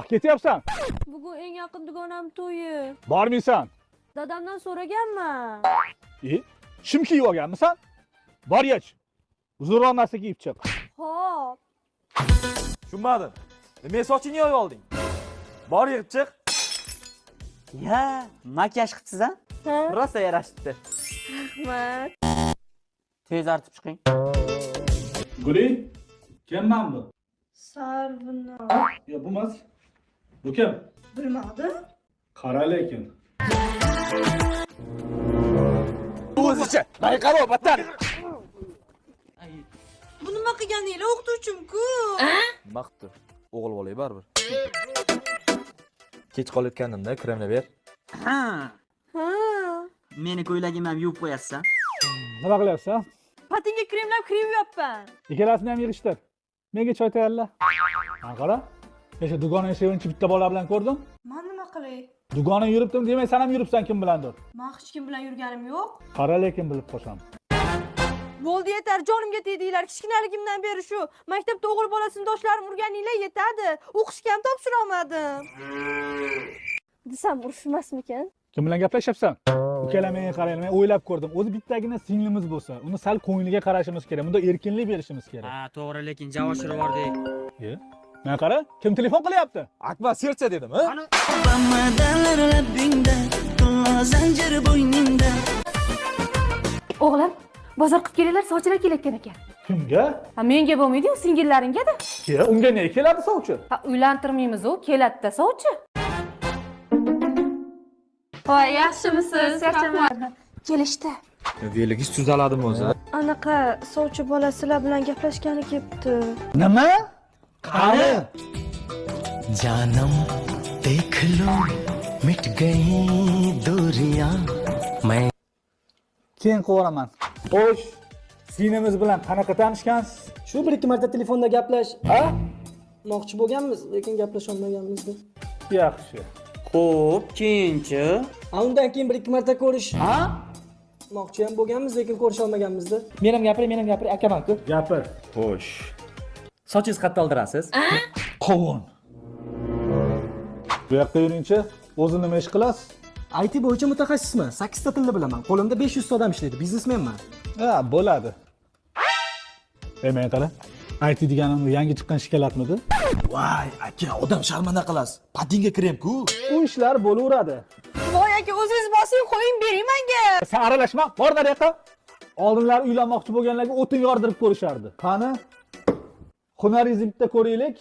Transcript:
Ketyapsan? Bugun eng yaqin dugonam to'yi. Bormaysan. Dadamdan so'raganman. E, shim kiyib olganmisan? Bor yech. Uzunroq narsa kiyib chiq. Xo'p. Tushunmadim. Nima sochingni yoyib olding? Bor yig'ib chiq. Ya, makiyaj qilibsiz a? Ha? Rosa yarashibdi. Rahmat. Tez artib chiqing. Guli, kimman bu? Sarvino. Yo, bu emas. Bu kim? Bilmadim. Qara lekin. O'zicha. Mana qaro, battar. Bu nima qilganinglar o'qituvchim-ku? Nima qilibdi? O'g'il bola baribir. Kech qolayotgandimda kremlab ber. Ha. Ha. Meni ko'ylagimni ham yuvib qo'yasiz a? Nima qilyapsan? Patinga kremlab kir yuvyapman. Ikkalasini ham yig'ishtir. Menga choy tayyorla. Mana qara. O'sha dugonang sevinchi bitta bola bilan ko'rdim. Men nima qilay? Dugonang yuribdim demay, sen ham yuribsan kim bilandir. Men hech kim bilan yurganim yo'q. Qara lekin bilib qo'shaman. Bo'ldi yetar, jonimga tegdinglar. Kichkinaligimdan beri shu maktabda o'g'il bolasini doshlarim urganinglar yetadi. O'qishga ham topshira olmadim. Desam urushmasmikan? Kim bilan gaplashyapsan? Ukalar menga qaranglar, men o'ylab ko'rdim. O'zi bittagina singlimiz bo'lsa, uni sal ko'ngliga qarashimiz kerak. Bunda erkinlik berishimiz kerak. Ha, to'g'ri, lekin javob oshirib yubordik. E? Mana qara, kim telefon qilyapti? Akbar sercha dedim, ha? O'g'lim, bozor qilib kelinglar, sovchilar kelayotgan ekan. Kimga? Ha, menga bo'lmaydi-yu, singillaringga-da. Ke, unga ne keladi sovchi? Ha, uylantirmaymiz u, keladi-da sovchi. Voy, yaxshimisiz? Rahmat. Kelishdi. Veligiz tuzaladimi o'zi? Anaqa sovchi bola sizlar bilan gaplashgani kelibdi. Nima? Qani? जानम देख लो मिट गई दूरियां मैं Keyin qilaman. Xo'sh, singlimiz bilan qanaqa tanishgansiz? Shu bir ikki marta telefonda gaplash Ha? moqchi bo'lganmiz, lekin gaplasholmaganmiz. Yaxshi. Xo'p, keyinchi. A undan keyin bir ikki marta ko'rish Ha? moqchi ham bo'lganmiz, lekin ko'risha olmaganmiz-da. Men ham gapiray, men ham gapiray, akaman-ku. Gapir. Xo'sh. Sochingizni qayerda oldirasiz? Qovun. Bu yoqqa yuringchi. O'zi nima ish qilasiz? IT bo'yicha mutaxassisman. 8 ta tilni bilaman. Qo'limda 500 ta odam ishlaydi. Biznesmenman. Ha, bo'ladi. Ey, menga qara. IT deganim yangi chiqqan shokoladmidi? Voy, aka, odam sharmanda qilasiz. Patinga krem-ku. U ishlar bo'laveradi. Voy aka, o'zingiz bosing, qo'ying, bering menga. Sen aralashma, bor nariyoqqa. Oldinlari uylanmoqchi bo'lganlarga o'tin yordirib ko'rishardi. Qani? Hunaringizni bitta ko'raylik.